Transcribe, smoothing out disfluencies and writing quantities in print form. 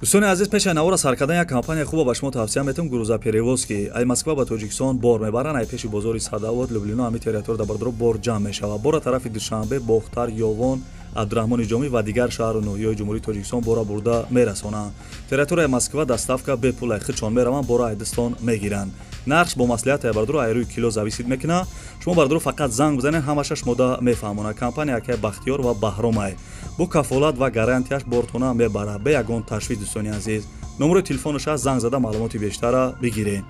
Дӯстони азиз, пеши навора сар кардан як компания хуба ба шумо тавсия метавам: «Грузоперевозки». Ай Москва ба Тоҷикистон бор мебаранд. Ай пеши бозори Садовод, Люблино, ҳами территория бардаро бор ҷамъ мешавад. Бора тарафи Душанбе, Бохтар, Ёвон, Абдураҳмони Ҷомӣ ва дигар шаҳру ноҳияҳои Ҷумҳурии Тоҷикистон бора бурда мерасонанд. Территорияи Москва доставка бепул, худшон мераванд, бора айдистон мегиранд. Нархш бо маслиҳат, бардаро, ай рӯи кило зависит мекунад. Шумо, бардаро, фақат занг бизанед, ҳамаша шумода мефаҳмонад. Компания акай Бахтиёр ва Баҳромай бо кафолат ва гарантияш бортона мебарад, бе ягон ташвиш. Дӯстони азиз, номерои телефонаш аст, занг зада маълумоти бештара бигиред.